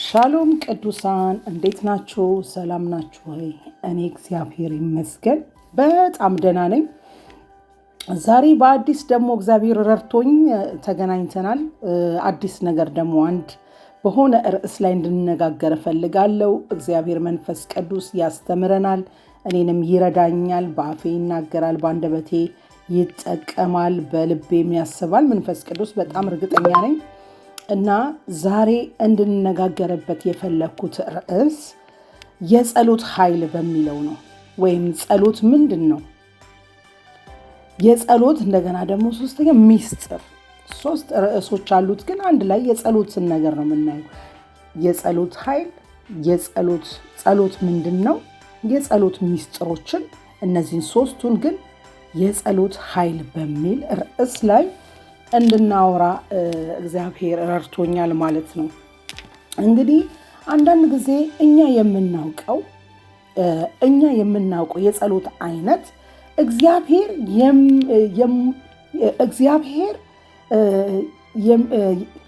ሻሎም ቅዱሳን፣ እንዴት ናችሁ? ሰላም ናችሁ ወይ? እኔ እግዚአብሔር ይመስገን በጣም ደህና ነኝ። ዛሬ በአዲስ ደግሞ እግዚአብሔር ረድቶኝ ተገናኝተናል። አዲስ ነገር ደግሞ አንድ በሆነ ርዕስ ላይ እንድንነጋገር እፈልጋለሁ። እግዚአብሔር መንፈስ ቅዱስ ያስተምረናል፣ እኔንም ይረዳኛል፣ በአፌ ይናገራል፣ በአንደበቴ ይጠቀማል፣ በልቤም ያስባል። መንፈስ ቅዱስ በጣም እርግጠኛ ነኝ። እና ዛሬ እንድንነጋገርበት የፈለግኩት ርዕስ የጸሎት ኃይል በሚለው ነው። ወይም ጸሎት ምንድን ነው? የጸሎት እንደገና ደግሞ ሶስተኛ ሚስጥር፣ ሶስት ርዕሶች አሉት፣ ግን አንድ ላይ የጸሎትን ነገር ነው የምናየው። የጸሎት ኃይል፣ የጸሎት ጸሎት ምንድን ነው? የጸሎት ሚስጥሮችን፣ እነዚህን ሶስቱን ግን የጸሎት ኃይል በሚል ርዕስ ላይ እንድናወራ እግዚአብሔር ረድቶኛል ማለት ነው። እንግዲህ አንዳንድ ጊዜ እኛ የምናውቀው የጸሎት አይነት እግዚአብሔር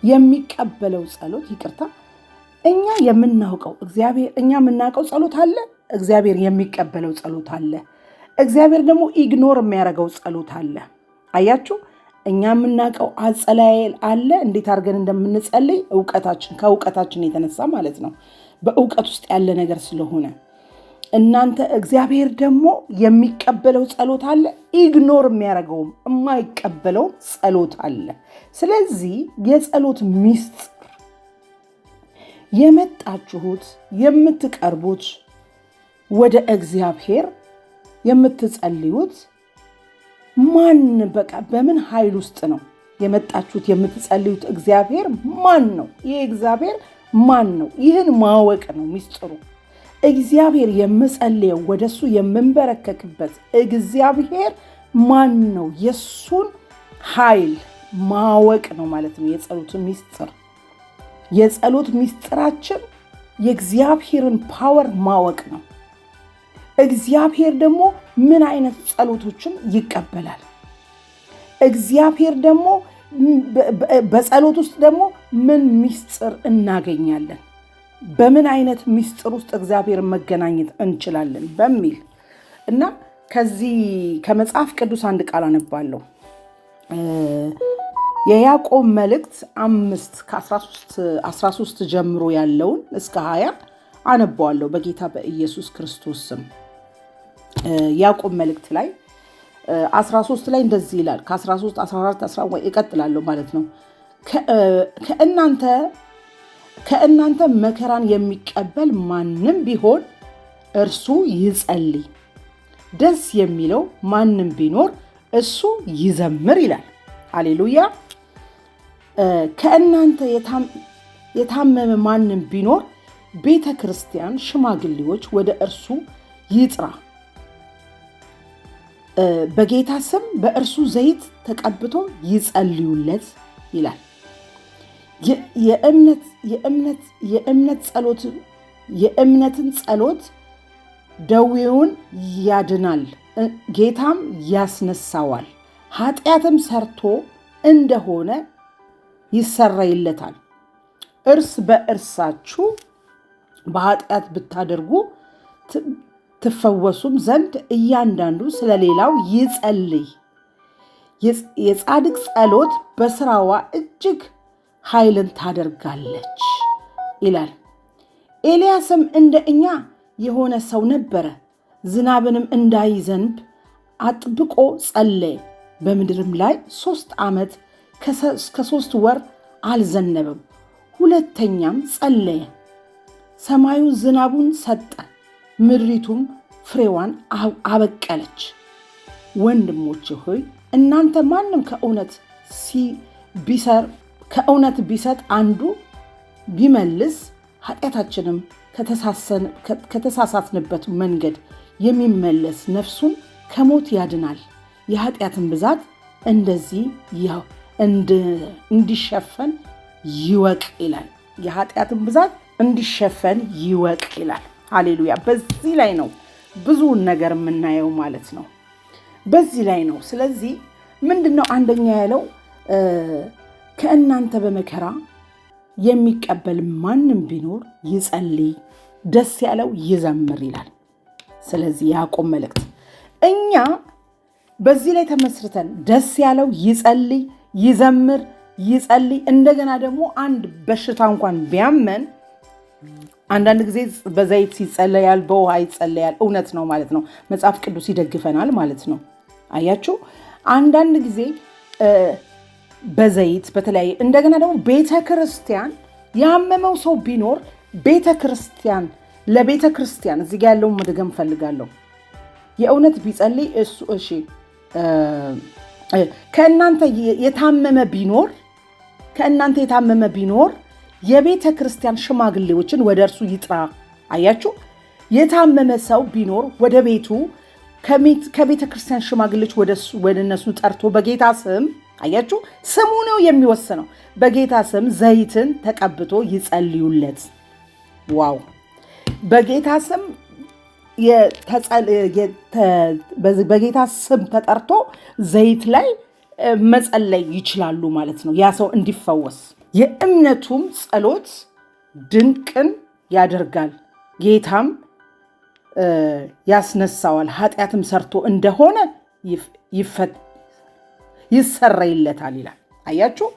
የሚቀበለው ጸሎት፣ ይቅርታ፣ እኛ የምናውቀው እግዚአብሔር እኛ የምናውቀው ጸሎት አለ፣ እግዚአብሔር የሚቀበለው ጸሎት አለ። እግዚአብሔር ደግሞ ignore የሚያደርገው ጸሎት አለ። አያችሁ፣ እኛ የምናውቀው አጸላየል አለ፣ እንዴት አድርገን እንደምንጸልይ እውቀታችን ከእውቀታችን የተነሳ ማለት ነው። በእውቀት ውስጥ ያለ ነገር ስለሆነ እናንተ እግዚአብሔር ደግሞ የሚቀበለው ጸሎት አለ፣ ignore የሚያደርገውም የማይቀበለውም ጸሎት አለ። ስለዚህ የጸሎት ሚስጥር የመጣችሁት የምትቀርቡት ወደ እግዚአብሔር የምትጸልዩት ማን፣ በቃ በምን ኃይል ውስጥ ነው የመጣችሁት የምትጸልዩት? እግዚአብሔር ማን ነው? ይህ እግዚአብሔር ማን ነው? ይህን ማወቅ ነው ሚስጥሩ። እግዚአብሔር የምጸልየው ወደሱ የምንበረከክበት እግዚአብሔር ማን ነው? የእሱን ኃይል ማወቅ ነው ማለት ነው የጸሎት ሚስጥር። የጸሎት ሚስጥራችን የእግዚአብሔርን power ማወቅ ነው። እግዚአብሔር ደግሞ ምን አይነት ጸሎቶችን ይቀበላል? እግዚአብሔር ደግሞ በጸሎት ውስጥ ደግሞ ምን ሚስጥር እናገኛለን? በምን አይነት ሚስጥር ውስጥ እግዚአብሔርን መገናኘት እንችላለን በሚል እና ከዚህ ከመጽሐፍ ቅዱስ አንድ ቃል አነባለሁ። የያዕቆብ መልእክት 5 ከ13 ጀምሮ ያለውን እስከ 20 አነበዋለሁ በጌታ በኢየሱስ ክርስቶስ ስም። ያዕቆብ መልእክት ላይ 13 ላይ እንደዚህ ይላል። ከ13፣ 14፣ 11 እቀጥላለሁ ማለት ነው። ከእናንተ መከራን የሚቀበል ማንም ቢሆን እርሱ ይጸልይ፣ ደስ የሚለው ማንም ቢኖር እሱ ይዘምር ይላል። ሃሌሉያ። ከእናንተ የታመመ ማንም ቢኖር ቤተ ክርስቲያን ሽማግሌዎች ወደ እርሱ ይጥራ፣ በጌታ ስም በእርሱ ዘይት ተቀብቶ ይጸልዩለት ይላል። የእምነትን ጸሎት ደዌውን ያድናል፣ ጌታም ያስነሳዋል። ኃጢአትም ሰርቶ እንደሆነ ይሰረይለታል። እርስ በእርሳችሁ በኃጢአት ብታደርጉ ትፈወሱም ዘንድ እያንዳንዱ ስለ ሌላው ይጸልይ። የጻድቅ ጸሎት በስራዋ እጅግ ኃይልን ታደርጋለች ይላል። ኤልያስም እንደ እኛ የሆነ ሰው ነበረ። ዝናብንም እንዳይዘንብ አጥብቆ ጸለየ። በምድርም ላይ 3 ዓመት ከ3 ወር አልዘነበም። ሁለተኛም ጸለየ፣ ሰማዩ ዝናቡን ሰጠ፣ ምድሪቱም ፍሬዋን አበቀለች። ወንድሞቼ ሆይ፣ እናንተ ማንም ከእውነት ቢሰጥ አንዱ ቢመልስ ኃጢአታችንም ከተሳሳትንበት መንገድ የሚመለስ ነፍሱን ከሞት ያድናል። የኃጢአትን ብዛት እንደዚህ እንዲሸፈን ይወቅ ይላል። የኃጢአትን ብዛት እንዲሸፈን ይወቅ ይላል። ሃሌሉያ። በዚህ ላይ ነው ብዙውን ነገር የምናየው ማለት ነው። በዚህ ላይ ነው። ስለዚህ ምንድን ነው አንደኛ ያለው? ከእናንተ በመከራ የሚቀበል ማንም ቢኖር ይጸልይ፣ ደስ ያለው ይዘምር ይላል። ስለዚህ ያዕቆብ መልእክት እኛ በዚህ ላይ ተመስርተን ደስ ያለው ይጸልይ፣ ይዘምር፣ ይጸልይ። እንደገና ደግሞ አንድ በሽታ እንኳን ቢያመን አንዳንድ ጊዜ በዘይት ይጸለያል፣ በውሃ ይጸለያል። እውነት ነው ማለት ነው። መጽሐፍ ቅዱስ ይደግፈናል ማለት ነው። አያችሁ፣ አንዳንድ ጊዜ በዘይት በተለያየ፣ እንደገና ደግሞ ቤተ ክርስቲያን ያመመው ሰው ቢኖር ቤተ ክርስቲያን ለቤተ ክርስቲያን እዚህ ጋ ያለውን መድገም እፈልጋለሁ። የእውነት ቢጸልይ እሱ እሺ፣ ከእናንተ የታመመ ቢኖር የቤተ ክርስቲያን ሽማግሌዎችን ወደ እርሱ ይጥራ። አያችሁ፣ የታመመ ሰው ቢኖር ወደ ቤቱ ከቤተ ክርስቲያን ሽማግሌዎች ወደ እነሱ ጠርቶ በጌታ ስም፣ አያችሁ፣ ስሙ ነው የሚወስነው። በጌታ ስም ዘይትን ተቀብቶ ይጸልዩለት። Wow! በጌታ ስም ተጠርቶ ዘይት ላይ መጸለይ ይችላሉ ማለት ነው፣ ያ ሰው እንዲፈወስ። የእምነቱም ጸሎት ድንቅን ያደርጋል፣ ጌታም ያስነሳዋል፣ ኃጢአትም ሰርቶ እንደሆነ ይሰረይለታል ይላል። አያችሁ፣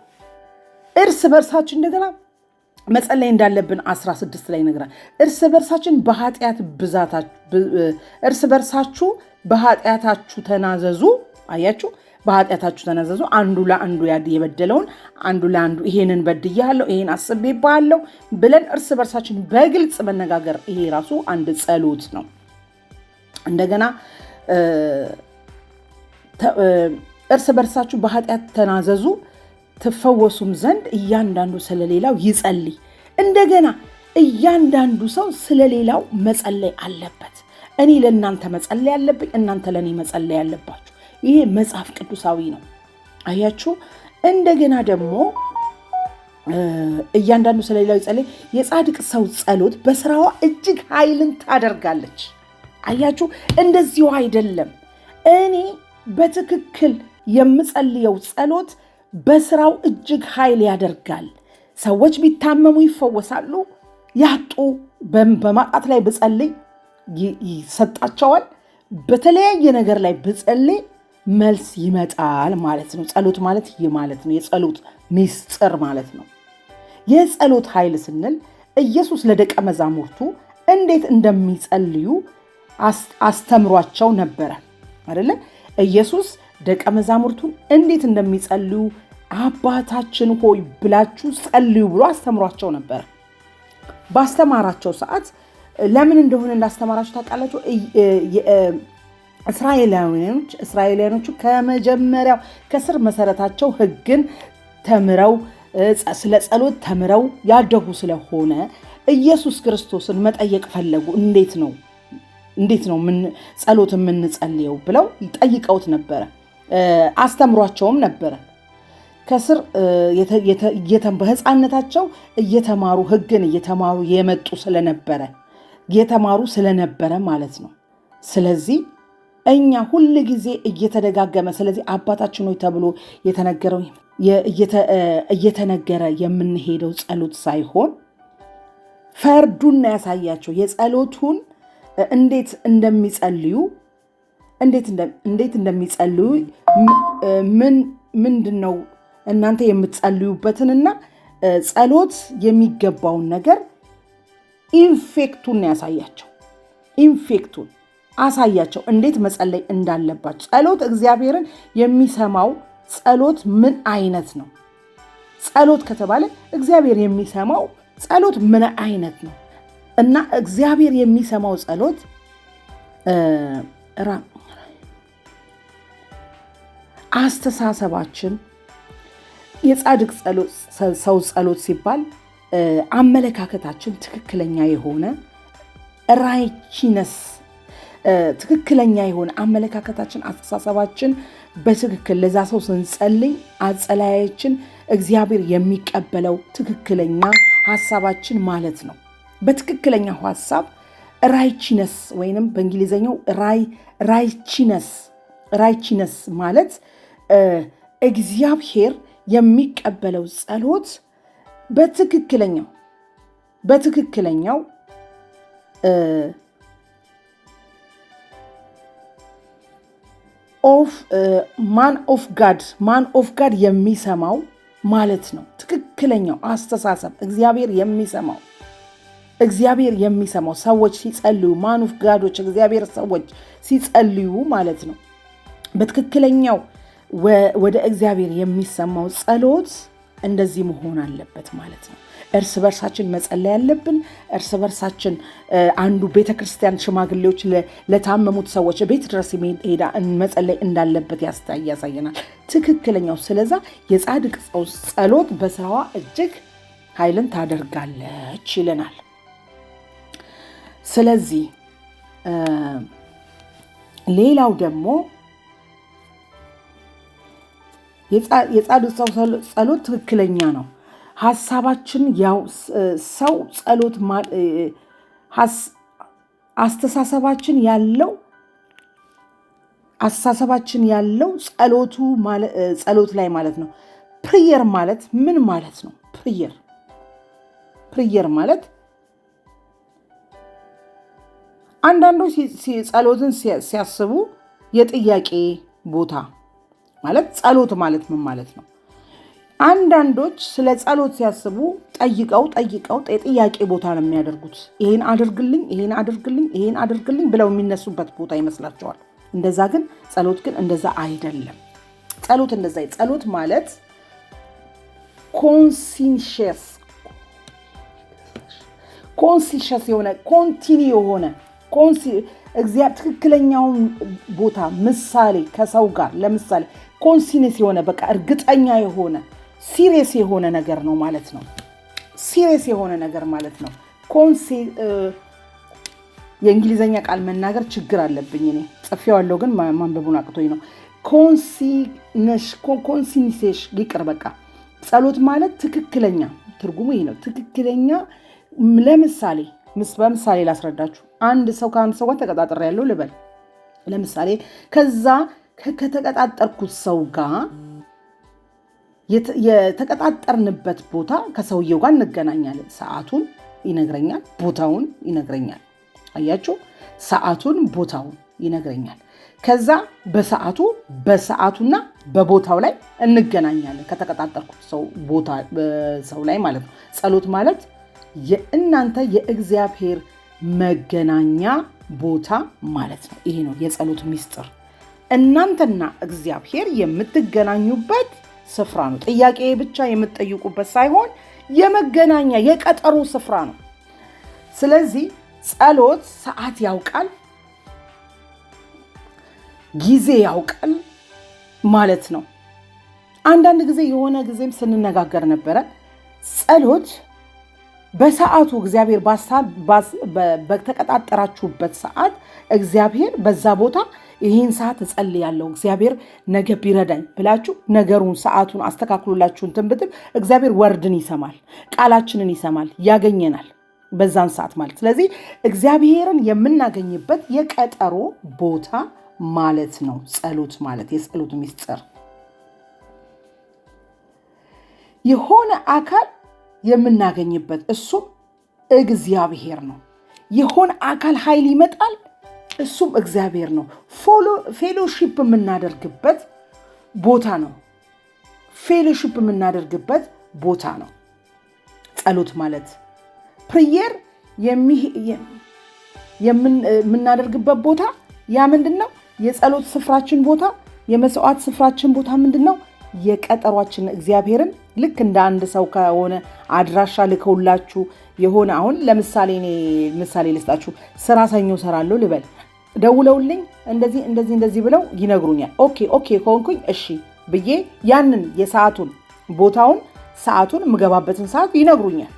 እርስ በእርሳችን እንደገና መጸለይ እንዳለብን 16 ላይ ይነግራል። እርስ በርሳችሁ በኃጢአታችሁ ተናዘዙ። አያችሁ፣ በኃጢአታችሁ ተናዘዙ። አንዱ ለአንዱ የበደለውን፣ አንዱ ለአንዱ ይሄንን በድያለሁ፣ ይሄን አስቤብሃለሁ ብለን እርስ በርሳችን በግልጽ መነጋገር፣ ይሄ ራሱ አንድ ጸሎት ነው። እንደገና እርስ በርሳችሁ በኃጢአት ተናዘዙ፣ ትፈወሱም ዘንድ እያንዳንዱ ስለሌላው ይጸልይ። እንደገና እያንዳንዱ ሰው ስለሌላው መጸለይ አለበት። እኔ ለእናንተ መጸለይ አለብኝ፣ እናንተ ለእኔ መጸለይ አለባችሁ። ይሄ መጽሐፍ ቅዱሳዊ ነው። አያችሁ። እንደገና ደግሞ እያንዳንዱ ስለሌላው ይጸልይ። የጻድቅ ሰው ጸሎት በስራዋ እጅግ ኃይልን ታደርጋለች። አያችሁ፣ እንደዚሁ አይደለም። እኔ በትክክል የምጸልየው ጸሎት በስራው እጅግ ኃይል ያደርጋል። ሰዎች ቢታመሙ ይፈወሳሉ። ያጡ በማጣት ላይ ብጸልይ ይሰጣቸዋል። በተለያየ ነገር ላይ ብጸልይ መልስ ይመጣል ማለት ነው። ጸሎት ማለት ይህ ማለት ነው። የጸሎት ሚስጥር ማለት ነው። የጸሎት ኃይል ስንል ኢየሱስ ለደቀ መዛሙርቱ እንዴት እንደሚጸልዩ አስተምሯቸው ነበረ አይደለ? ኢየሱስ ደቀ መዛሙርቱን እንዴት እንደሚጸልዩ አባታችን ሆይ ብላችሁ ጸልዩ ብሎ አስተምሯቸው ነበረ። ባስተማራቸው ሰዓት ለምን እንደሆነ እንዳስተማራቸው ታውቃላችሁ? እስራኤላውያኖቹ ከመጀመሪያው ከስር መሰረታቸው ሕግን ተምረው፣ ስለ ጸሎት ተምረው ያደጉ ስለሆነ ኢየሱስ ክርስቶስን መጠየቅ ፈለጉ። እንዴት ነው ጸሎት የምንጸልየው ብለው ጠይቀውት ነበረ። አስተምሯቸውም ነበረ። ከስር በህፃነታቸው እየተማሩ፣ ህግን እየተማሩ የመጡ ስለነበረ፣ የተማሩ ስለነበረ ማለት ነው። ስለዚህ እኛ ሁል ጊዜ እየተደጋገመ፣ ስለዚህ አባታችን ሆይ ተብሎ የተነገረው እየተነገረ የምንሄደው ጸሎት ሳይሆን ፈርዱን ያሳያቸው፣ የጸሎቱን እንዴት እንደሚጸልዩ፣ ምን ምንድን ነው እናንተ የምትጸልዩበትንና ጸሎት የሚገባውን ነገር effect ኡን ያሳያቸው። Effect ኡን አሳያቸው እንዴት መጸለይ እንዳለባቸው። ጸሎት እግዚአብሔርን የሚሰማው ጸሎት ምን አይነት ነው? ጸሎት ከተባለ እግዚአብሔር የሚሰማው ጸሎት ምን አይነት ነው? እና እግዚአብሔር የሚሰማው ጸሎት አስተሳሰባችን፣ የጻድቅ ሰው ጸሎት ሲባል አመለካከታችን ትክክለኛ የሆነ righteousness፣ ትክክለኛ የሆነ አመለካከታችን፣ አስተሳሰባችን በትክክል ለዛ ሰው ስንጸልይ አጸላያችን እግዚአብሔር የሚቀበለው ትክክለኛ ሀሳባችን ማለት ነው። በትክክለኛው ሀሳብ righteousness ወይንም በእንግሊዝኛው righteousness፣ righteousness ማለት እግዚአብሔር የሚቀበለው ጸሎት በትክክለኛው of man of God man of God የሚሰማው ማለት ነው። ትክክለኛው አስተሳሰብ እግዚአብሔር የሚሰማው ሰዎች ሲጸልዩ፣ man of God ኦች፣ እግዚአብሔር ሰዎች ሲጸልዩ ማለት ነው። በትክክለኛው ወደ እግዚአብሔር የሚሰማው ጸሎት እንደዚህ መሆን አለበት ማለት ነው። እርስ በርሳችን መጸለይ ያለብን፣ እርስ በርሳችን አንዱ ቤተክርስቲያን ሽማግሌዎች ለታመሙት ሰዎች ቤት ድረስ ሄዳ መጸለይ እንዳለበት ያሳየናል። ትክክለኛው ስለዛ የጻድቅ ሰው ጸሎት በስራዋ እጅግ ኃይልን ታደርጋለች ይለናል። ስለዚህ ሌላው ደግሞ የጻድቅ ሰው ጸሎት ትክክለኛ ነው። ሀሳባችን ያው ሰው ጸሎት አስተሳሰባችን ያለው ጸሎት ላይ ማለት ነው። Prayer ማለት ምን ማለት ነው? Prayer ማለት አንዳንዶች ጸሎትን ሲያስቡ የጥያቄ ቦታ ማለት፣ ጸሎት ማለት ምን ማለት ነው? አንዳንዶች ስለ ጸሎት ሲያስቡ ጠይቀው ጠይቀው የጥያቄ ቦታ ነው የሚያደርጉት። ይሄን አድርግልኝ፣ ይሄን አድርግልኝ፣ ይሄን አድርግልኝ ብለው የሚነሱበት ቦታ ይመስላቸዋል። እንደዛ ግን ጸሎት ግን እንደዛ አይደለም። ጸሎት ማለት conscious የሆነ፣ continue የሆነ፣ ትክክለኛውን ቦታ ምሳሌ ከሰው ጋር ለምሳሌ conscious የሆነ፣ በቃ እርግጠኛ የሆነ፣ serious የሆነ ነገር ነው ማለት ነው። Serious የሆነ ነገር ማለት ነው። የእንግሊዝኛ ቃል መናገር ችግር አለብኝ፣ እኔ ጽፌዋለሁ፣ ግን ማንበቡን አቅቶኝ ነው። Conscious ይቅር፣ በቃ ጸሎት ማለት ትክክለኛ ትርጉሙ ይሄ ነው። ትክክለኛ ለምሳሌ በምሳሌ ላስረዳችሁ። አንድ ሰው ከአንድ ሰው ጋር ተቀጣጥሬያለሁ ልበል። ለምሳሌ ከዛ ከተቀጣጠርኩት ሰው ጋር የተቀጣጠርንበት ቦታ ከሰውየው ጋር እንገናኛለን። ሰዓቱን ይነግረኛል፣ ቦታውን ይነግረኛል። አያችሁ፣ ሰዓቱን ቦታውን ይነግረኛል። ከዛ በሰዓቱ በሰዓቱና በቦታው ላይ እንገናኛለን። ከተቀጣጠርኩት ሰው ቦታ ሰው ላይ ማለት ነው። ጸሎት ማለት የእናንተ የእግዚአብሔር መገናኛ ቦታ ማለት ነው። ይሄ ነው የጸሎት ሚስጥር። እናንተና እግዚአብሔር የምትገናኙበት ስፍራ ነው። ጥያቄ ብቻ የምትጠይቁበት ሳይሆን የመገናኛ የቀጠሮ ስፍራ ነው። ስለዚህ ጸሎት ሰዓት ያውቃል፣ ጊዜ ያውቃል ማለት ነው። አንዳንድ ጊዜ የሆነ ጊዜም ስንነጋገር ነበረ። ጸሎት በሰዓቱ እግዚአብሔር በተቀጣጠራችሁበት ሰዓት እግዚአብሔር በዛ ቦታ ይህን ሰዓት እጸልያለሁ፣ እግዚአብሔር ነገ ቢረዳኝ ብላችሁ ነገሩን ሰዓቱን አስተካክሉላችሁ እንትን ብትል እግዚአብሔር word ን ይሰማል፣ ቃላችንን ይሰማል፣ ያገኘናል በዛን ሰዓት ማለት። ስለዚህ እግዚአብሔርን የምናገኝበት የቀጠሮ ቦታ ማለት ነው ጸሎት ማለት። የጸሎት ሚስጥር የሆነ አካል የምናገኝበት፣ እሱም እግዚአብሔር ነው። የሆነ አካል ኃይል ይመጣል፣ እሱም እግዚአብሔር ነው። Fellowship የምናደርግበት ቦታ ነው። Fellowship የምናደርግበት ቦታ ነው ጸሎት ማለት። Prayer የምናደርግበት ቦታ ያ ምንድን ነው? የጸሎት ስፍራችን ቦታ፣ የመስዋዕት ስፍራችን ቦታ ምንድን ነው? የቀጠሯችን እግዚአብሔርን ልክ እንደ አንድ ሰው ከሆነ አድራሻ ልከውላችሁ የሆነ፣ አሁን ለምሳሌ እኔ ምሳሌ ልስጣችሁ። ስራ ሰኞ ሰራለሁ ልበል። ደውለውልኝ እንደዚህ እንደዚህ እንደዚህ ብለው ይነግሩኛል። Okay ከሆንኩኝ እሺ ብዬ ያንን የሰዓቱን፣ ቦታውን፣ ሰዓቱን፣ የምገባበትን ሰዓት ይነግሩኛል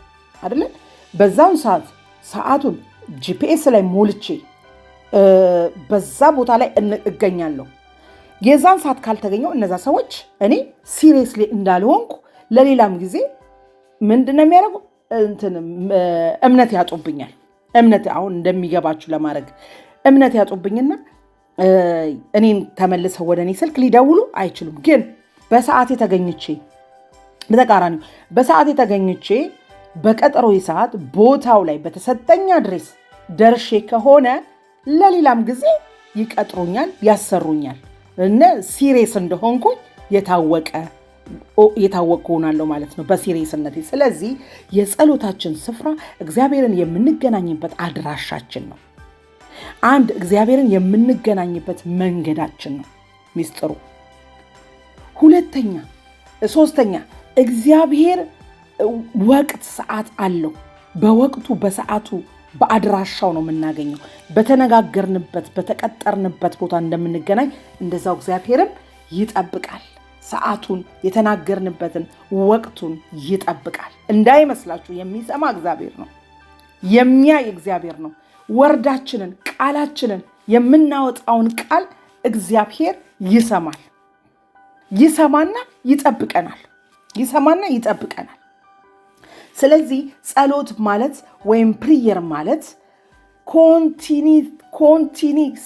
አይደለ? በዛውን ሰዓት ሰዓቱን GPS ላይ ሞልቼ በዛ ቦታ ላይ እገኛለሁ። የዛን ሰዓት ካልተገኘሁ እነዛ ሰዎች እኔ seriously እንዳልሆንኩ ለሌላም ጊዜ ምንድን ነው የሚያደርጉ፣ እንትን እምነት ያጡብኛል። እምነት አሁን እንደሚገባችሁ ለማድረግ እምነት ያጡብኝና እኔን ተመልሰው ወደ እኔ ስልክ ሊደውሉ አይችሉም። ግን በሰዓቴ ተገኝቼ በተቃራኒው በሰዓት ተገኝቼ በቀጠሮ ሰዓት ቦታው ላይ በተሰጠኝ address ደርሼ ከሆነ ለሌላም ጊዜ ይቀጥሩኛል፣ ያሰሩኛል። እነ serious እንደሆንኩኝ የታወቅኩ ሆናለሁ ማለት ነው በ serious ነቴ። ስለዚህ የጸሎታችን ስፍራ እግዚአብሔርን የምንገናኝበት አድራሻችን ነው። አንድ እግዚአብሔርን የምንገናኝበት መንገዳችን ነው ሚስጥሩ። ሁለተኛ፣ ሶስተኛ፣ እግዚአብሔር ወቅት ሰዓት አለው። በወቅቱ፣ በሰዓቱ፣ በአድራሻው ነው የምናገኘው። በተነጋገርንበት፣ በተቀጠርንበት ቦታ እንደምንገናኝ እንደዛው እግዚአብሔርም ይጠብቃል። ሰዓቱን፣ የተናገርንበትን ወቅቱን ይጠብቃል። እንዳይመስላችሁ፣ የሚሰማ እግዚአብሔር ነው፣ የሚያይ እግዚአብሔር ነው። Word ኣችንን፣ ቃላችንን፣ የምናወጣውን ቃል እግዚአብሔር ይሰማል። ይሰማና ይጠብቀናል። ይሰማና ይጠብቀናል። ስለዚህ ጸሎት ማለት ወይም prayer ማለት continue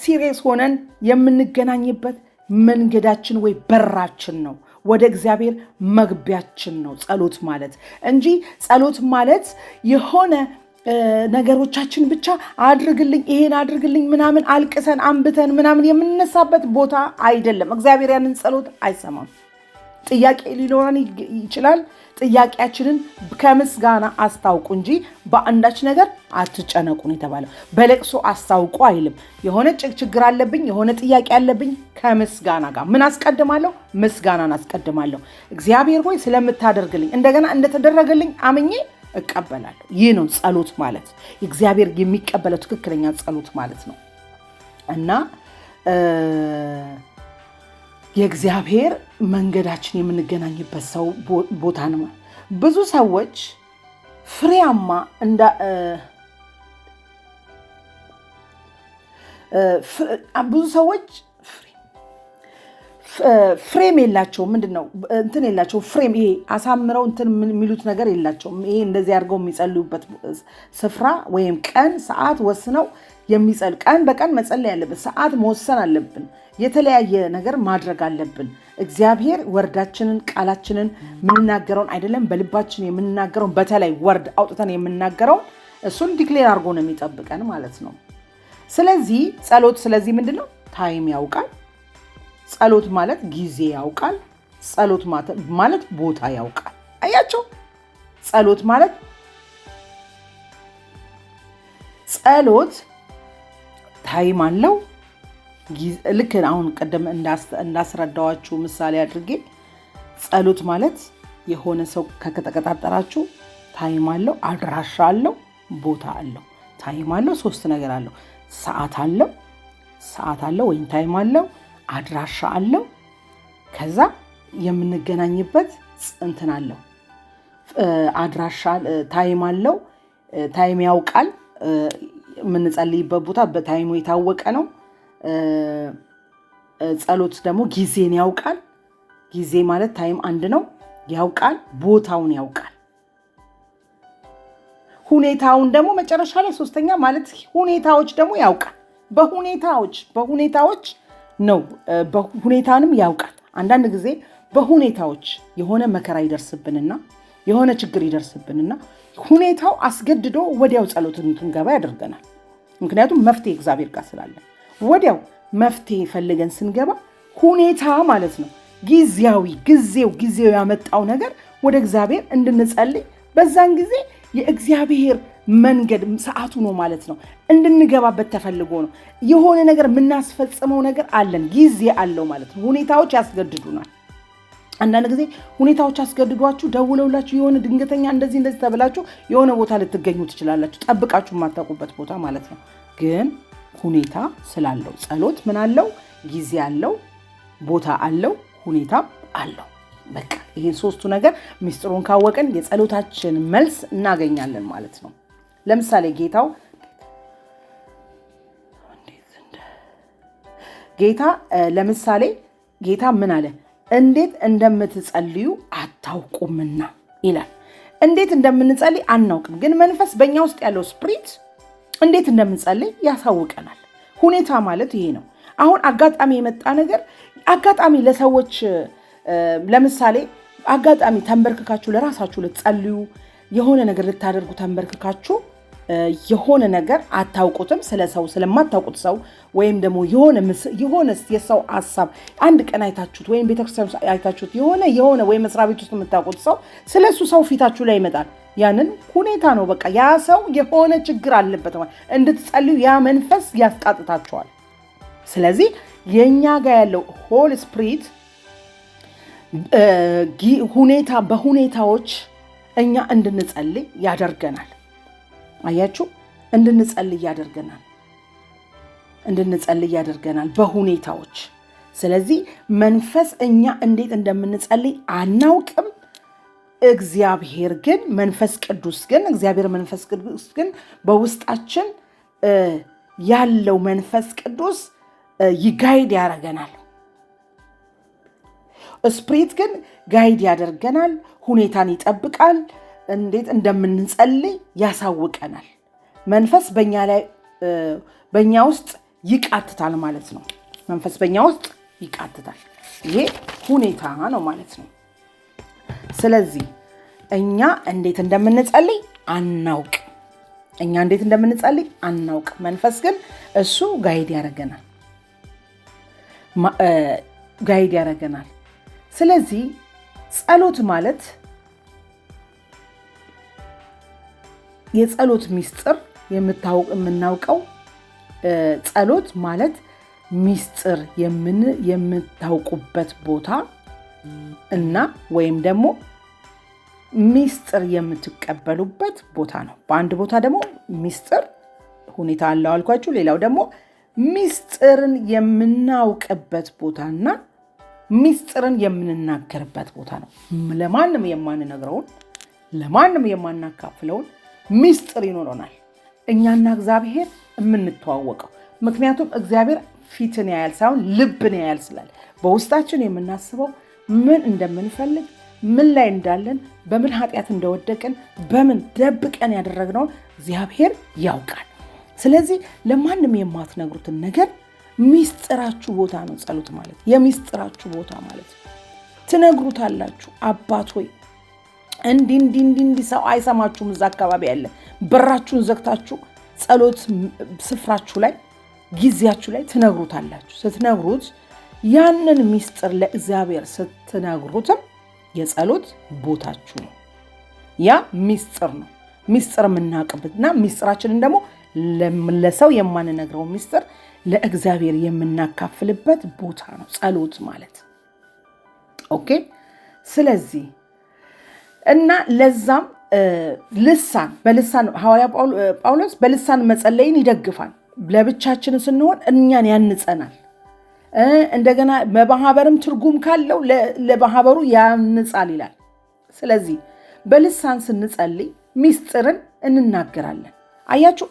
serious ሆነን የምንገናኝበት መንገዳችን ወይ በራችን ነው። ወደ እግዚአብሔር መግቢያችን ነው ጸሎት ማለት እንጂ ጸሎት ማለት የሆነ ነገሮቻችን ብቻ አድርግልኝ፣ ይሄን አድርግልኝ ምናምን አልቅሰን አንብተን ምናምን የምንነሳበት ቦታ አይደለም። እግዚአብሔር ያንን ጸሎት አይሰማም። ጥያቄ ሊኖረን ይችላል። ጥያቄያችንን ከምስጋና አስታውቁ እንጂ በአንዳች ነገር አትጨነቁ ነው የተባለው። በለቅሶ አስታውቁ አይልም። የሆነ ችግር አለብኝ፣ የሆነ ጥያቄ አለብኝ፣ ከምስጋና ጋር ምን አስቀድማለሁ? ምስጋናን አስቀድማለሁ። እግዚአብሔር ሆይ ስለምታደርግልኝ፣ እንደገና እንደተደረገልኝ አምኜ እቀበላለሁ። ይህ ነው ጸሎት ማለት፣ እግዚአብሔር የሚቀበለው ትክክለኛ ጸሎት ማለት ነው። እና የእግዚአብሔር መንገዳችን የምንገናኝበት ሰው ቦታ ነው። ብዙ ሰዎች ፍሬያማ እንዳ ብዙ ሰዎች frame የላቸውም። ምንድን ነው፣ እንትን የላቸውም። Frame ይሄ አሳምረው እንትን የሚሉት ነገር የላቸውም። ይሄ እንደዚህ አድርገው የሚጸልዩበት ስፍራ ወይም ቀን ሰዓት ወስነው የሚጸል፣ ቀን በቀን መጸለይ አለብን። ሰዓት መወሰን አለብን። የተለያየ ነገር ማድረግ አለብን። እግዚአብሔር word ኣችንን፣ ቃላችንን የምንናገረውን አይደለም፣ በልባችን የምንናገረውን፣ በተለይ word አውጥተን የምንናገረውን እሱን declare አድርጎ ነው የሚጠብቀን ማለት ነው። ስለዚህ ጸሎት ስለዚህ ምንድን ነው? Time ያውቃል። ጸሎት ማለት ጊዜ ያውቃል። ጸሎት ማለት ቦታ ያውቃል። አያችሁ፣ ጸሎት ማለት ጸሎት time አለው። ልክ አሁን ቅድም እንዳስረዳዋችሁ ምሳሌ አድርጌ፣ ጸሎት ማለት የሆነ ሰው ከተቀጣጠራችሁ time አለው፣ አድራሻ አለው፣ ቦታ አለው። Time አለው፣ ሶስት ነገር አለው። ሰዓት አለው፣ ሰዓት አለው ወይም time አለው፣ አድራሻ አለው። ከዛ የምንገናኝበት እንትን አለው። አድራሻ time አለው። Time ያውቃል። የምንጸልይበት ቦታ በ time ኡ የታወቀ ነው። ጸሎት ደግሞ ጊዜን ያውቃል። ጊዜ ማለት time አንድ ነው። ያውቃል፣ ቦታውን ያውቃል። ሁኔታውን ደግሞ መጨረሻ ላይ ሶስተኛ ማለት ሁኔታዎች ደግሞ ያውቃል። በሁኔታዎች ነው፣ ሁኔታንም ያውቃል። አንዳንድ ጊዜ በሁኔታዎች የሆነ መከራ ይደርስብንና፣ የሆነ ችግር ይደርስብንና ሁኔታው አስገድዶ ወዲያው ጸሎት እንድንገባ ያደርገናል። ምክንያቱም መፍትሄ እግዚአብሔር ጋር ስላለ ወዲያው መፍትሄ ፈልገን ስንገባ ሁኔታ ማለት ነው፣ ጊዜያዊ ጊዜው ያመጣው ነገር ወደ እግዚአብሔር እንድንጸልይ በዛን ጊዜ የእግዚአብሔር መንገድ ሰዓቱ ነው ማለት ነው። እንድንገባበት ተፈልጎ ነው። የሆነ ነገር የምናስፈጽመው ነገር አለን፣ ጊዜ አለው ማለት ነው። ሁኔታዎች ያስገድዱናል። አንዳንድ ጊዜ ሁኔታዎች አስገድዷችሁ ደውለውላችሁ የሆነ ድንገተኛ እንደዚህ እንደዚህ ተብላችሁ የሆነ ቦታ ልትገኙ ትችላላችሁ። ጠብቃችሁ የማታውቁበት ቦታ ማለት ነው። ግን ሁኔታ ስላለው ጸሎት ምን አለው? ጊዜ አለው፣ ቦታ አለው፣ ሁኔታም አለው። በቃ ይሄን ሶስቱ ነገር ሚስጥሩን ካወቅን የጸሎታችን መልስ እናገኛለን ማለት ነው። ለምሳሌ ጌታ ለምሳሌ ጌታ ምን አለ? እንዴት እንደምትጸልዩ አታውቁምና ይላል። እንዴት እንደምንጸልይ አናውቅም፣ ግን መንፈስ በእኛ ውስጥ ያለው spirit እንዴት እንደምንጸልይ ያሳውቀናል። ሁኔታ ማለት ይሄ ነው። አሁን አጋጣሚ የመጣ ነገር፣ አጋጣሚ ለሰዎች ለምሳሌ አጋጣሚ ተንበርክካችሁ ለራሳችሁ ልትጸልዩ የሆነ ነገር ልታደርጉ ተንበርክካችሁ የሆነ ነገር አታውቁትም፣ ስለ ሰው ስለማታውቁት ሰው ወይም ደግሞ የሆነ የሰው ሀሳብ አንድ ቀን አይታችሁት ወይም ቤተክርስቲያን አይታችሁት የሆነ ወይም መስሪያ ቤት ውስጥ የምታውቁት ሰው ስለ እሱ ሰው ፊታችሁ ላይ ይመጣል። ያንን ሁኔታ ነው በቃ ያ ሰው የሆነ ችግር አለበት እንድትጸልዩ ያ መንፈስ ያስቃጥታችኋል። ስለዚህ የእኛ ጋር ያለው Holy Spirit ሁኔታ በሁኔታዎች እኛ እንድንጸልይ ያደርገናል። አያችሁ፣ እንድንጸልይ ያደርገናል፣ እንድንጸልይ ያደርገናል በሁኔታዎች። ስለዚህ መንፈስ እኛ እንዴት እንደምንጸልይ አናውቅም። እግዚአብሔር ግን መንፈስ ቅዱስ ግን እግዚአብሔር መንፈስ ቅዱስ ግን በውስጣችን ያለው መንፈስ ቅዱስ guide ያደርገናል። Spirit ግን guide ያደርገናል፣ ሁኔታን ይጠብቃል፣ እንዴት እንደምንጸልይ ያሳውቀናል። መንፈስ በእኛ ላይ በእኛ ውስጥ ይቃትታል ማለት ነው። መንፈስ በእኛ ውስጥ ይቃትታል። ይሄ ሁኔታ ነው ማለት ነው። ስለዚህ እኛ እንዴት እንደምንጸልይ አናውቅ። እኛ እንዴት እንደምንጸልይ አናውቅ። መንፈስ ግን እሱ guide ያደርገናል፣ guide ያደርገናል። ስለዚህ ጸሎት ማለት የጸሎት ሚስጥር የምናውቀው ጸሎት ማለት ሚስጥር የምታውቁበት ቦታ እና ወይም ደግሞ ሚስጥር የምትቀበሉበት ቦታ ነው። በአንድ ቦታ ደግሞ ሚስጥር ሁኔታ አለው አልኳችሁ። ሌላው ደግሞ ሚስጥርን የምናውቅበት ቦታና ሚስጥርን የምንናገርበት ቦታ ነው። ለማንም የማንነግረውን ለማንም የማናካፍለውን ሚስጥር ይኖረናል እኛና እግዚአብሔር የምንተዋወቀው። ምክንያቱም እግዚአብሔር ፊትን ያያል ሳይሆን ልብን ያያል ስላለ በውስጣችን የምናስበው ምን እንደምንፈልግ፣ ምን ላይ እንዳለን፣ በምን ኃጢአት እንደወደቅን፣ በምን ደብቀን ያደረግነውን እግዚአብሔር ያውቃል። ስለዚህ ለማንም የማትነግሩትን ነገር ሚስጥራችሁ ቦታ ነው ጸሎት ማለት፣ የሚስጥራችሁ ቦታ ማለት ነው። ትነግሩታላችሁ። አባት ሆይ እንዲህ እንዲህ እንዲህ እንዲህ፣ ሰው አይሰማችሁም። እዛ አካባቢ ያለ በራችሁን ዘግታችሁ ጸሎት ስፍራችሁ ላይ ጊዜያችሁ ላይ ትነግሩታላችሁ። ስትነግሩት ያንን ሚስጥር ለእግዚአብሔር ስትነግሩትም የጸሎት ቦታችሁ ነው። ያ ሚስጥር ነው። ሚስጥር የምናውቅበትና ሚስጥራችንን ደግሞ ለሰው የማንነግረው ሚስጥር ለእግዚአብሔር የምናካፍልበት ቦታ ነው ጸሎት ማለት። Okay። ስለዚህ እና ለዛም ልሳን በልሳን ሐዋርያ ጳውሎስ በልሳን መጸለይን ይደግፋል። ለብቻችን ስንሆን እኛን ያንጸናል። እንደገና በማህበርም ትርጉም ካለው ለማህበሩ ያንጻል ይላል። ስለዚህ በልሳን ስንጸልይ ሚስጥርን እንናገራለን። አያችሁ፣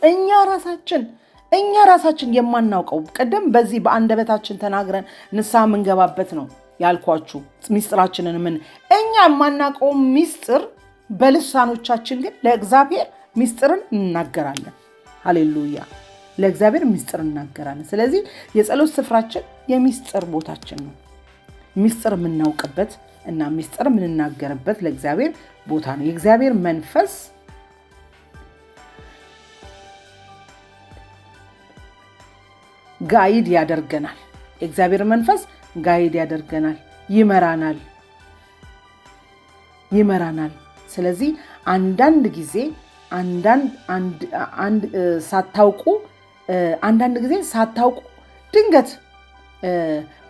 እኛ ራሳችን የማናውቀው ቅድም በዚህ በአንደበታችን ተናግረን ንስሐ የምንገባበት ነው ያልኳችሁ ሚስጥራችንን ምን እኛ የማናውቀው ሚስጥር በልሳኖቻችን ግን ለእግዚአብሔር ሚስጥርን እንናገራለን። ሃሌሉያ! ለእግዚአብሔር ሚስጥር እንናገራለን። ስለዚህ የጸሎት ስፍራችን የሚስጥር ቦታችን ነው። ሚስጥር የምናውቅበት እና ሚስጥር የምንናገርበት ለእግዚአብሔር ቦታ ነው። የእግዚአብሔር መንፈስ guide ያደርገናል። የእግዚአብሔር መንፈስ guide ያደርገናል፣ ይመራናል፣ ይመራናል። ስለዚህ አንዳንድ ጊዜ አንዳንድ ሳታውቁ አንዳንድ ጊዜ ሳታውቁ ድንገት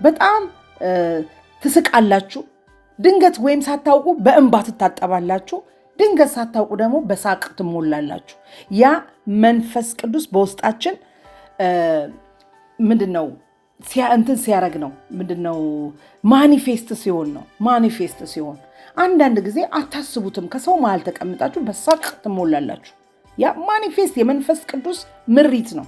በጣም ትስቃላችሁ። ድንገት ወይም ሳታውቁ በእንባ ትታጠባላችሁ። ድንገት ሳታውቁ ደግሞ በሳቅ ትሞላላችሁ። ያ መንፈስ ቅዱስ በውስጣችን ምንድን ነው እንትን ሲያደርግ ነው፣ ምንድን ነው፣ manifest ሲሆን ነው። Manifest ሲሆን አንዳንድ ጊዜ አታስቡትም። ከሰው መሃል ተቀምጣችሁ በሳቅ ትሞላላችሁ። ያ manifest የመንፈስ ቅዱስ ምሪት ነው።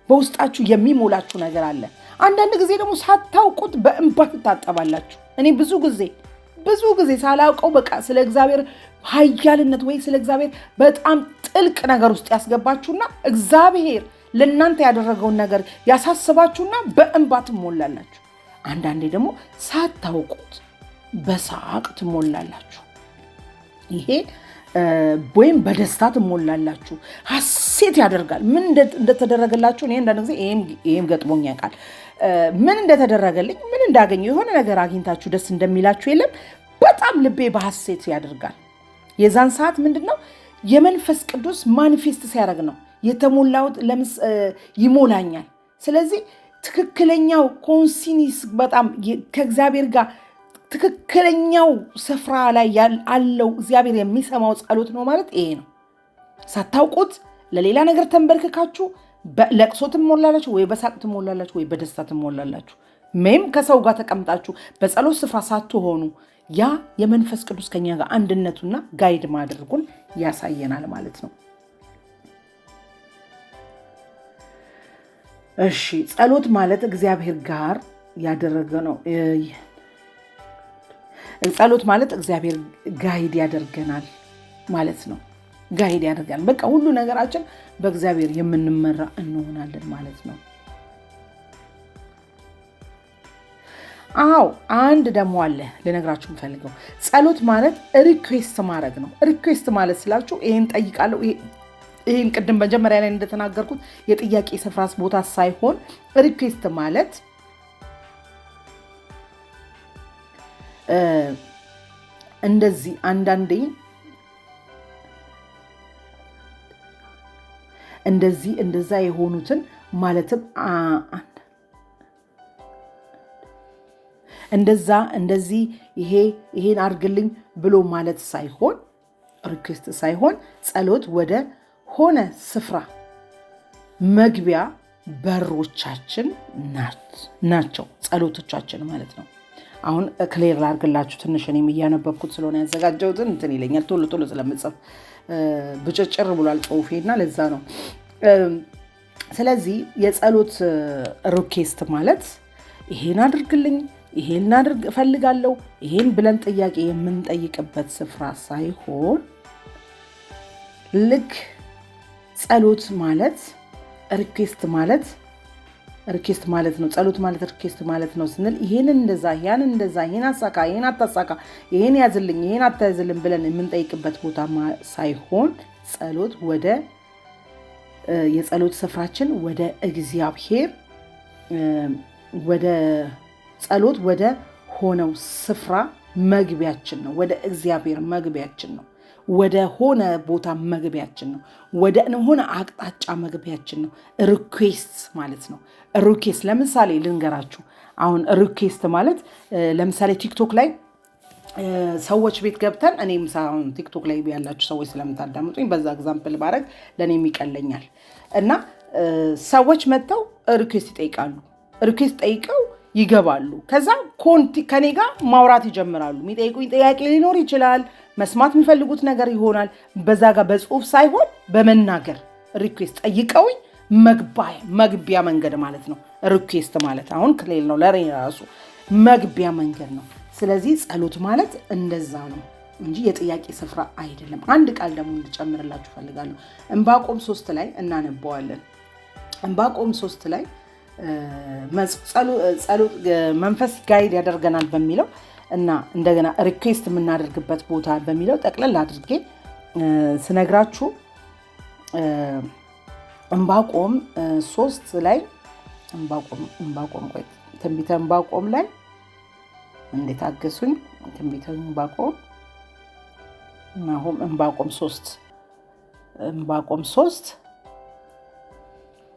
በውስጣችሁ የሚሞላችሁ ነገር አለ። አንዳንድ ጊዜ ደግሞ ሳታውቁት በእንባ ትታጠባላችሁ። እኔ ብዙ ጊዜ ሳላውቀው በቃ ስለ እግዚአብሔር ኃያልነት ወይ ስለ እግዚአብሔር በጣም ጥልቅ ነገር ውስጥ ያስገባችሁና እግዚአብሔር ለእናንተ ያደረገውን ነገር ያሳስባችሁና በእንባ ትሞላላችሁ። አንዳንዴ ደግሞ ሳታውቁት በሳቅ ትሞላላችሁ። ይሄ ወይም በደስታ ትሞላላችሁ። ሐሴት ያደርጋል። ምን እንደተደረገላችሁ እኔ አንዳንድ ጊዜ ይሄም ገጥሞኝ ያውቃል። ምን እንደተደረገልኝ፣ ምን እንዳገኘው፣ የሆነ ነገር አግኝታችሁ ደስ እንደሚላችሁ የለም፣ በጣም ልቤ በሐሴት ያደርጋል። የዛን ሰዓት ምንድን ነው? የመንፈስ ቅዱስ manifest ሲያደርግ ነው የተሞላሁት፣ ይሞላኛል። ስለዚህ ትክክለኛው conscience በጣም ከእግዚአብሔር ጋር ትክክለኛው ስፍራ ላይ አለው፣ እግዚአብሔር የሚሰማው ጸሎት ነው ማለት ይሄ ነው። ሳታውቁት ለሌላ ነገር ተንበርክካችሁ በለቅሶ ትሞላላችሁ፣ ወይ በሳቅ ትሞላላችሁ፣ ወይ በደስታ ትሞላላችሁ። ወይም ከሰው ጋር ተቀምጣችሁ በጸሎት ስፍራ ሳትሆኑ ያ የመንፈስ ቅዱስ ከኛ ጋር አንድነቱና guide ማድረጉን ያሳየናል ማለት ነው። እሺ፣ ጸሎት ማለት እግዚአብሔር ጋር ያደረገ ነው። ጸሎት ማለት እግዚአብሔር guide ያደርገናል ማለት ነው። Guide ያደርገናል። በቃ ሁሉ ነገራችን በእግዚአብሔር የምንመራ እንሆናለን ማለት ነው። አዎ፣ አንድ ደግሞ አለ ልነግራችሁ የምፈልገው። ጸሎት ማለት request ማድረግ ነው። Request ማለት ስላችሁ ይሄን ጠይቃለሁ፣ ይሄን ቅድም መጀመሪያ ላይ እንደተናገርኩት የጥያቄ ስፍራ ቦታ ሳይሆን request ማለት እንደዚህ አንዳንዴ እንደዚህ እንደዛ የሆኑትን ማለትም እንደዛ እንደዚህ ይሄ ይሄን አድርግልኝ ብሎ ማለት ሳይሆን፣ request ሳይሆን ጸሎት ወደ ሆነ ስፍራ መግቢያ በሮቻችን ናቸው ጸሎቶቻችን ማለት ነው። አሁን clear ላድርግላችሁ ትንሽ፣ እኔም እያነበብኩት ስለሆነ ያዘጋጀሁትን እንትን ይለኛል፣ ቶሎ ቶሎ ስለምጽፍ ብጭጭር ብሏል ጽሁፌና ለዛ ነው። ስለዚህ የጸሎት request ማለት ይሄን አድርግልኝ፣ ይሄን አድርግ እፈልጋለሁ፣ ይሄን ብለን ጥያቄ የምንጠይቅበት ስፍራ ሳይሆን ልክ ጸሎት ማለት request ማለት ነው። ጸሎት ማለት request ማለት ነው ስንል ይሄንን እንደዛ፣ ያንን እንደዛ፣ ይሄን አሳካ፣ ይሄን አታሳካ፣ ይሄን ያዝልኝ፣ ይሄን አታያዝልኝ ብለን የምንጠይቅበት ቦታ ሳይሆን ጸሎት ወደ የጸሎት ስፍራችን ወደ እግዚአብሔር ወደ ጸሎት ወደ ሆነው ስፍራ መግቢያችን ነው። ወደ እግዚአብሔር መግቢያችን ነው። ወደ ሆነ ቦታ መግቢያችን ነው። ወደ ሆነ አቅጣጫ መግቢያችን ነው። Request ማለት ነው። Request ለምሳሌ ልንገራችሁ። አሁን request ማለት ለምሳሌ ቲክቶክ ላይ ሰዎች ቤት ገብተን፣ እኔም አሁን ቲክቶክ ላይ ያላችሁ ሰዎች ስለምታዳምጡኝ በዛ example ባረግ ለእኔም ይቀለኛል፣ እና ሰዎች መጥተው request ይጠይቃሉ። Request ጠይቀው ይገባሉ። ከዛ ከኔ ጋር ማውራት ይጀምራሉ። የሚጠይቁኝ ጥያቄ ሊኖር ይችላል። መስማት የሚፈልጉት ነገር ይሆናል። በዛ ጋር በጽሁፍ ሳይሆን በመናገር request ጠይቀውኝ መግቢያ መንገድ ማለት ነው። Request ማለት አሁን clear ነው ለእኔ ራሱ፣ መግቢያ መንገድ ነው። ስለዚህ ጸሎት ማለት እንደዛ ነው እንጂ የጥያቄ ስፍራ አይደለም። አንድ ቃል ደግሞ እንድጨምርላችሁ ፈልጋለሁ። ዕንባቆም 3 ላይ እናነበዋለን። ዕንባቆም 3 ላይ ጸሎት መንፈስ guide ያደርገናል በሚለው እና እንደገና request የምናደርግበት ቦታ በሚለው ጠቅለል አድርጌ ስነግራችሁ ዕንባቆም 3 ላይ፣ ዕንባቆም፣ ቆይ፣ ትንቢተ ዕንባቆም ላይ እንዴት አገሱኝ። ትንቢተ ዕንባቆም፣ ናሆም፣ ዕንባቆም 3፣ ዕንባቆም 3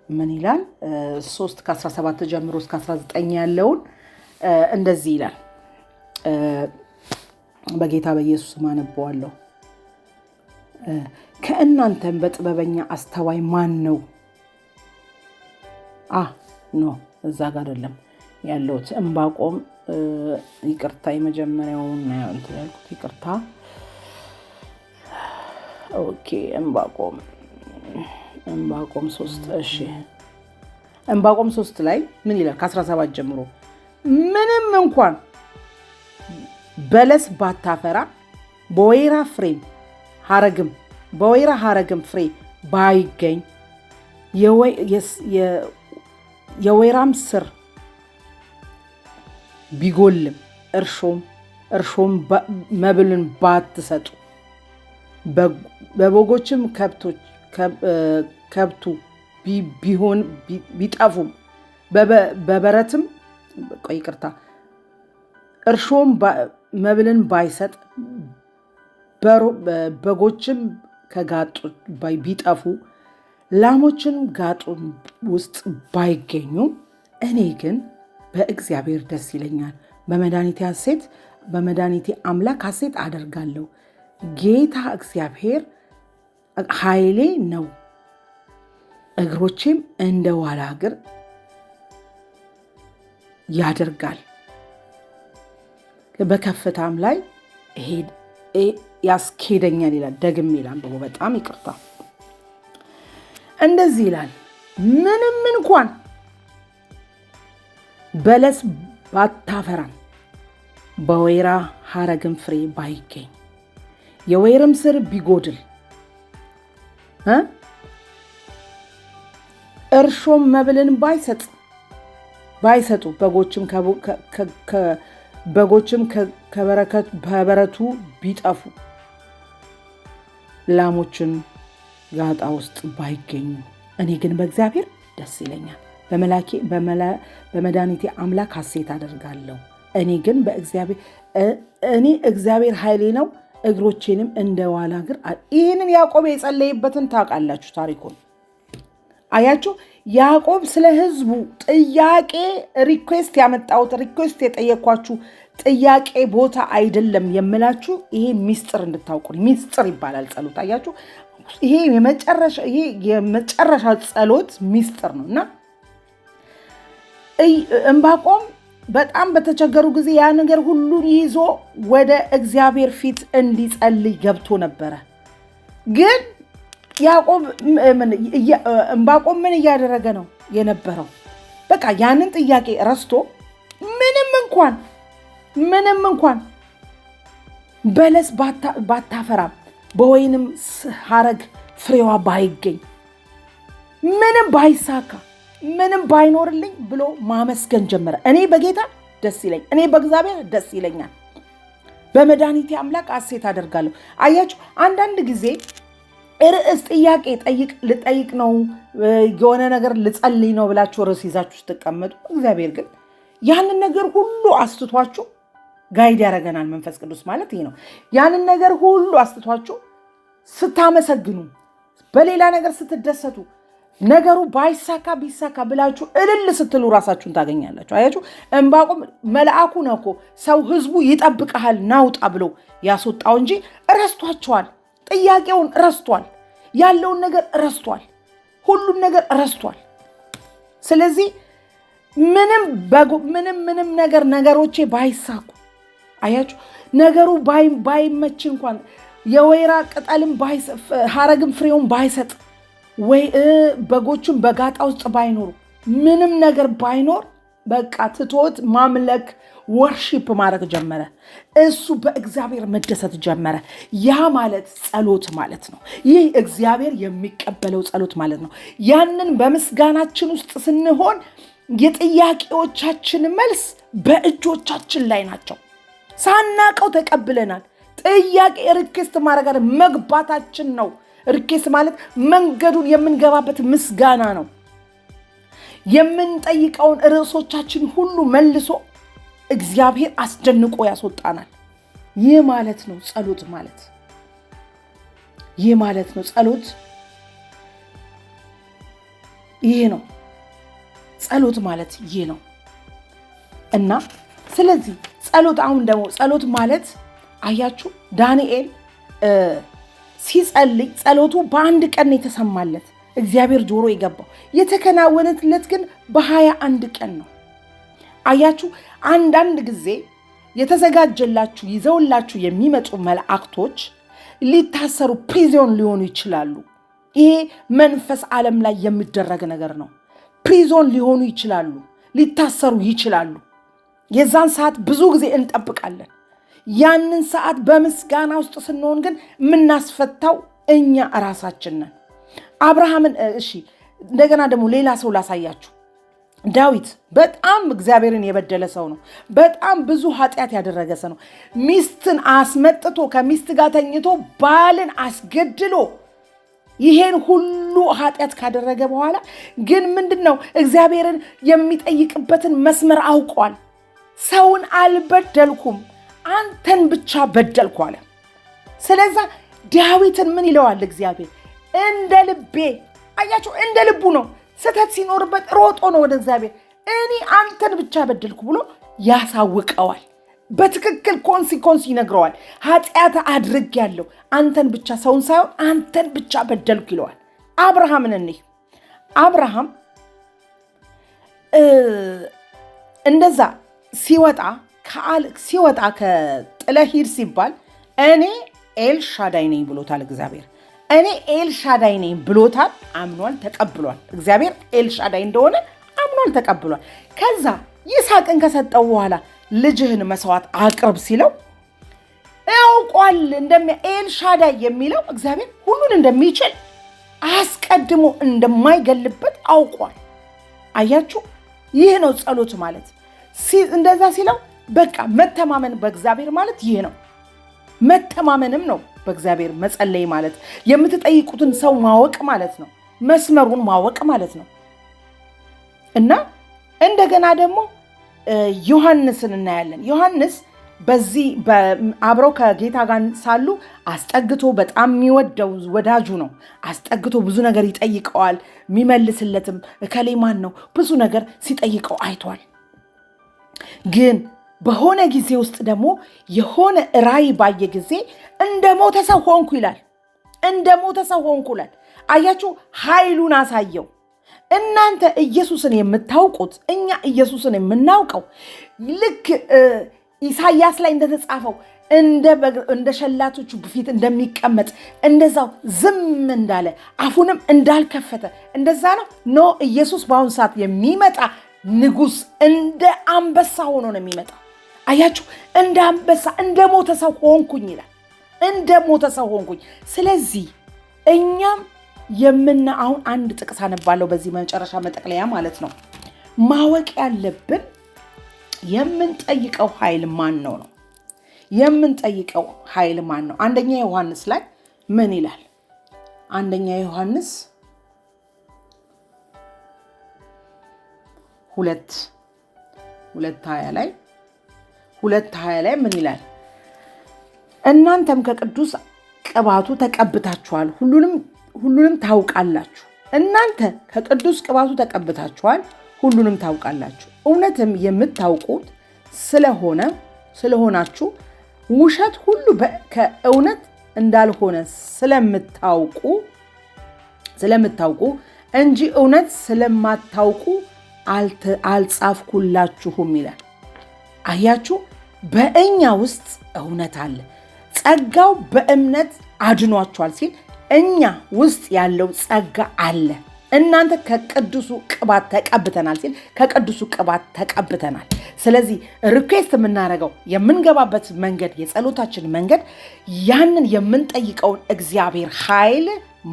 ምን ይላል? 3 ከ17 ጀምሮ እስከ 19 ያለውን እንደዚህ ይላል። በጌታ በኢየሱስ ስም አነበዋለሁ። ከእናንተም በጥበበኛ አስተዋይ ማን ነው? No፣ እዛ ጋር አይደለም ያለሁት። ዕንባቆም፣ ይቅርታ፣ የመጀመሪያውን እንትን ያልኩት፣ ይቅርታ። Okay፣ ዕንባቆም 3፣ እሺ፣ ዕንባቆም 3 ላይ ምን ይላል? ከ17 ጀምሮ ምንም እንኳን በለስ ባታፈራ በወይራ ሐረግም ፍሬ ባይገኝ የወይራም ስር ቢጎልም እርሾም እርሾም መብልን ባትሰጡ፣ በጎችም ከብቱ ቢሆን ቢጠፉም፣ በበረትም፣ ይቅርታ፣ እርሾም መብልን ባይሰጥ፣ በጎችም ከጋጡ ቢጠፉ፣ ላሞችም ጋጡ ውስጥ ባይገኙ፣ እኔ ግን በእግዚአብሔር ደስ ይለኛል፣ በመድኃኒቴ ሐሴት፣ በመድኃኒቴ አምላክ ሐሴት አደርጋለሁ። ጌታ እግዚአብሔር ኃይሌ ነው፣ እግሮቼም እንደ ዋላ እግር ያደርጋል፣ በከፍታም ላይ ያስኬደኛል ይላል። ደግሜ ላንብበው፣ በጣም ይቅርታ። እንደዚህ ይላል፣ ምንም እንኳን በለስ ባታፈራም፣ በወይራ ሐረግም ፍሬ ባይገኝ፣ የወይርም ስር ቢጎድል፣ እርሾም መብልን ባይሰጡ፣ በጎችም ከበረቱ ቢጠፉ፣ ላሞችን ጋጣ ውስጥ ባይገኙ፣ እኔ ግን በእግዚአብሔር ደስ ይለኛል፣ በመድኃኒቴ አምላክ ሐሴት አደርጋለሁ። እኔ ግን በእግዚአብሔር፣ እኔ እግዚአብሔር ኃይሌ ነው፣ እግሮቼንም እንደ ዋላ እግር። ይህንን ያዕቆብ የጸለየበትን ታውቃላችሁ ታሪኩን። አያችሁ፣ ያዕቆብ ስለ ሕዝቡ ጥያቄ request ያመጣሁት፣ request የጠየኳችሁ ጥያቄ ቦታ አይደለም የምላችሁ። ይሄ ሚስጥር እንድታውቁ፣ ሚስጥር ይባላል ጸሎት። አያችሁ፣ ይሄ የመጨረሻ ጸሎት ሚስጥር ነው። እና ዕንባቆም በጣም በተቸገሩ ጊዜ ያ ነገር ሁሉን ይዞ ወደ እግዚአብሔር ፊት እንዲጸልይ ገብቶ ነበረ። ግን ያዕቆብ፣ ዕንባቆም ምን እያደረገ ነው የነበረው? በቃ ያንን ጥያቄ ረስቶ ምንም እንኳን በለስ ባታፈራም፣ በወይንም ሐረግ ፍሬዋ ባይገኝ፣ ምንም ባይሳካ፣ ምንም ባይኖርልኝ ብሎ ማመስገን ጀመረ። እኔ በጌታ ደስ ይለኝ፣ እኔ በእግዚአብሔር ደስ ይለኛል፣ በመድኃኒቴ አምላክ ሐሴት አደርጋለሁ። አያችሁ፣ አንዳንድ ጊዜ ርዕስ ጥያቄ ጠይቅ ልጠይቅ ነው፣ የሆነ ነገር ልጸልይ ነው ብላችሁ ርዕስ ይዛችሁ ስትቀመጡ፣ እግዚአብሔር ግን ያንን ነገር ሁሉ አስትቷችሁ guide ያደርገናል። መንፈስ ቅዱስ ማለት ይሄ ነው። ያንን ነገር ሁሉ አስትቷችሁ ስታመሰግኑ፣ በሌላ ነገር ስትደሰቱ፣ ነገሩ ባይሳካ ቢሳካ ብላችሁ እልል ስትሉ ራሳችሁን ታገኛላችሁ። አያችሁ፣ ዕንባቆም መልአኩ ነው እኮ ሰው ህዝቡ ይጠብቅሃል ናውጣ ብሎ ያስወጣው እንጂ ረስቷቸዋል። ጥያቄውን ረስቷል። ያለውን ነገር ረስቷል። ሁሉን ነገር ረስቷል። ስለዚህ ምንም ምንም ምንም ነገር ነገሮቼ ባይሳኩ፣ አያችሁ፣ ነገሩ ባይመች እንኳን፣ የወይራ ቅጠልም ሐረግም ፍሬውን ባይሰጥ፣ ወይ በጎቹም በጋጣ ውስጥ ባይኖሩ፣ ምንም ነገር ባይኖር፣ በቃ ትቶት ማምለክ worship ማድረግ ጀመረ። እሱ በእግዚአብሔር መደሰት ጀመረ። ያ ማለት ጸሎት ማለት ነው። ይህ እግዚአብሔር የሚቀበለው ጸሎት ማለት ነው። ያንን በምስጋናችን ውስጥ ስንሆን የጥያቄዎቻችን መልስ በእጆቻችን ላይ ናቸው። ሳናቀው ተቀብለናል። ጥያቄ request ማድረግ መግባታችን ነው። Request ማለት መንገዱን የምንገባበት ምስጋና ነው። የምንጠይቀውን ርዕሶቻችን ሁሉ መልሶ እግዚአብሔር አስደንቆ ያስወጣናል። ይህ ማለት ነው ጸሎት ማለት። ይህ ማለት ነው ጸሎት። ይህ ነው ጸሎት ማለት፣ ይህ ነው። እና ስለዚህ ጸሎት፣ አሁን ደግሞ ጸሎት ማለት፣ አያችሁ፣ ዳንኤል ሲጸልይ ጸሎቱ በአንድ ቀን የተሰማለት፣ እግዚአብሔር ጆሮ የገባው፣ የተከናወነለት ግን በ21 ቀን ነው። አያችሁ፣ አንዳንድ ጊዜ የተዘጋጀላችሁ ይዘውላችሁ የሚመጡ መላእክቶች ሊታሰሩ prison ሊሆኑ ይችላሉ። ይሄ መንፈስ ዓለም ላይ የሚደረግ ነገር ነው። Prison ሊሆኑ ይችላሉ፣ ሊታሰሩ ይችላሉ። የዛን ሰዓት ብዙ ጊዜ እንጠብቃለን። ያንን ሰዓት በምስጋና ውስጥ ስንሆን ግን የምናስፈታው እኛ እራሳችን ነን። አብርሃምን፣ እሺ፣ እንደገና ደግሞ ሌላ ሰው ላሳያችሁ። ዳዊት በጣም እግዚአብሔርን የበደለ ሰው ነው። በጣም ብዙ ኃጢአት ያደረገ ሰው ነው። ሚስትን አስመጥቶ ከሚስት ጋር ተኝቶ ባልን አስገድሎ ይሄን ሁሉ ኃጢአት ካደረገ በኋላ ግን ምንድን ነው እግዚአብሔርን የሚጠይቅበትን መስመር አውቋል። ሰውን አልበደልኩም፣ አንተን ብቻ በደልኩ አለ። ስለዛ ዳዊትን ምን ይለዋል እግዚአብሔር? እንደ ልቤ። አያችሁ፣ እንደ ልቡ ነው። ስህተት ሲኖርበት ሮጦ ነው ወደ እግዚአብሔር፣ እኔ አንተን ብቻ በደልኩ ብሎ ያሳውቀዋል። በትክክል consequence ይነግረዋል። ኃጢአት አድርጌያለሁ፣ አንተን ብቻ፣ ሰውን ሳይሆን አንተን ብቻ በደልኩ ይለዋል። አብርሃምን እኒህ አብርሃም እንደዛ ሲወጣ ከጥለህ ሂድ ሲባል እኔ ኤልሻዳይ ነኝ ብሎታል እግዚአብሔር። እኔ ኤልሻዳይ ነኝ ብሎታል። አምኗል፣ ተቀብሏል። እግዚአብሔር ኤልሻዳይ እንደሆነ አምኗል፣ ተቀብሏል። ከዛ ይስሐቅን ከሰጠው በኋላ ልጅህን መስዋዕት አቅርብ ሲለው ያውቋል። ኤልሻዳይ የሚለው እግዚአብሔር ሁሉን እንደሚችል፣ አስቀድሞ እንደማይገልበት አውቋል። አያችሁ፣ ይህ ነው ጸሎት ማለት። እንደዛ ሲለው በቃ መተማመን በእግዚአብሔር ማለት ይህ ነው። መተማመንም ነው በእግዚአብሔር መጸለይ ማለት፣ የምትጠይቁትን ሰው ማወቅ ማለት ነው። መስመሩን ማወቅ ማለት ነው። እና እንደገና ደግሞ ዮሐንስን እናያለን። ዮሐንስ በዚህ አብረው ከጌታ ጋር ሳሉ አስጠግቶ በጣም የሚወደው ወዳጁ ነው። አስጠግቶ ብዙ ነገር ይጠይቀዋል። የሚመልስለትም እከሌ ማን ነው፣ ብዙ ነገር ሲጠይቀው አይቷል። ግን በሆነ ጊዜ ውስጥ ደግሞ የሆነ ራእይ ባየ ጊዜ እንደ ሞተ ሰው ሆንኩ ይላል። እንደ ሞተ ሰው ሆንኩ ይላል። አያችሁ፣ ኃይሉን አሳየው። እናንተ ኢየሱስን የምታውቁት፣ እኛ ኢየሱስን የምናውቀው ልክ ኢሳያስ ላይ እንደተጻፈው እንደ ሸላቶቹ ፊት እንደሚቀመጥ፣ እንደዛው ዝም እንዳለ፣ አፉንም እንዳልከፈተ እንደዛ ነው። No፣ ኢየሱስ በአሁኑ ሰዓት የሚመጣ ንጉሥ እንደ አንበሳ ሆኖ ነው የሚመጣው። አያችሁ፣ እንደ አንበሳ እንደ ሞተ ሰው ሆንኩኝ ይላል። እንደ ሞተ ሰው ሆንኩኝ። ስለዚህ እኛም አሁን አንድ ጥቅስ አነባለሁ በዚህ መጨረሻ መጠቅለያ ማለት ነው። ማወቅ ያለብን የምንጠይቀው ኃይል ማን ነው ነው። የምንጠይቀው ኃይል ማን ነው? አንደኛ ዮሐንስ ላይ ምን ይላል? አንደኛ ዮሐንስ 2:20 ላይ፣ 2:20 ላይ ምን ይላል? እናንተም ከቅዱስ ቅባቱ ተቀብታችኋል፣ ሁሉንም ታውቃላችሁ። እናንተ ከቅዱስ ቅባቱ ተቀብታችኋል፣ ሁሉንም ታውቃላችሁ። እውነትም የምታውቁት ስለሆናችሁ ውሸት ሁሉ ከእውነት እንዳልሆነ ስለምታውቁ እንጂ እውነት ስለማታውቁ አልጻፍኩላችሁም ይላል። አያችሁ፣ በእኛ ውስጥ እውነት አለ። ጸጋው በእምነት አድኗችኋል ሲል እኛ ውስጥ ያለው ጸጋ አለ። እናንተ ከቅዱሱ ቅባት ተቀብተናል ሲል ከቅዱሱ ቅባት ተቀብተናል። ስለዚህ request የምናደርገው፣ የምንገባበት መንገድ፣ የጸሎታችን መንገድ ያንን የምንጠይቀውን እግዚአብሔር ኃይል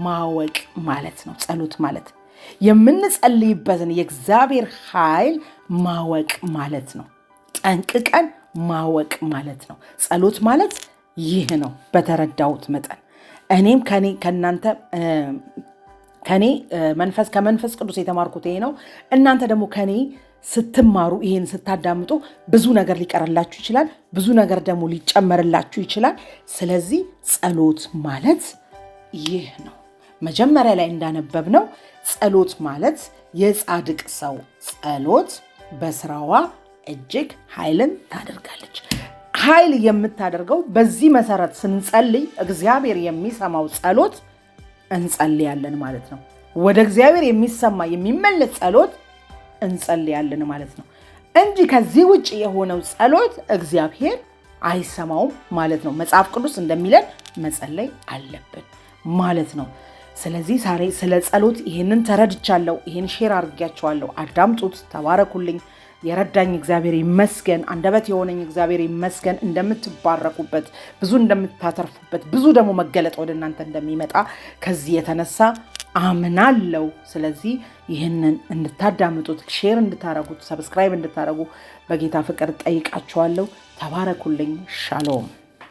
ማወቅ ማለት ነው። ጸሎት ማለት የምንጸልይበትን የእግዚአብሔር ኃይል ማወቅ ማለት ነው። ጠንቅቀን ማወቅ ማለት ነው። ጸሎት ማለት ይህ ነው በተረዳሁት መጠን። እኔም ከኔ ከእናንተ ከኔ መንፈስ ከመንፈስ ቅዱስ የተማርኩት ይሄ ነው። እናንተ ደግሞ ከኔ ስትማሩ፣ ይሄን ስታዳምጡ ብዙ ነገር ሊቀርላችሁ ይችላል። ብዙ ነገር ደግሞ ሊጨመርላችሁ ይችላል። ስለዚህ ጸሎት ማለት ይህ ነው። መጀመሪያ ላይ እንዳነበብነው ጸሎት ማለት የጻድቅ ሰው ጸሎት በስራዋ እጅግ ኃይልን ታደርጋለች። ኃይል የምታደርገው በዚህ መሰረት ስንጸልይ እግዚአብሔር የሚሰማው ጸሎት እንጸልያለን ማለት ነው። ወደ እግዚአብሔር የሚሰማ፣ የሚመለስ ጸሎት እንጸልያለን ማለት ነው እንጂ ከዚህ ውጭ የሆነው ጸሎት እግዚአብሔር አይሰማውም ማለት ነው። መጽሐፍ ቅዱስ እንደሚለን መጸለይ አለብን ማለት ነው። ስለዚህ ዛሬ ስለ ጸሎት ይህንን ተረድቻለሁ። ይህን share አድርጊያቸዋለሁ። አዳምጡት፣ ተባረኩልኝ። የረዳኝ እግዚአብሔር ይመስገን። አንደበት የሆነኝ እግዚአብሔር ይመስገን። እንደምትባረኩበት፣ ብዙ እንደምታተርፉበት፣ ብዙ ደግሞ መገለጥ ወደ እናንተ እንደሚመጣ ከዚህ የተነሳ አምናለው። ስለዚህ ይህንን እንድታዳምጡት፣ share እንድታረጉት፣ subscribe እንድታረጉ በጌታ ፍቅር ጠይቃችኋለሁ። ተባረኩልኝ። ሻሎም።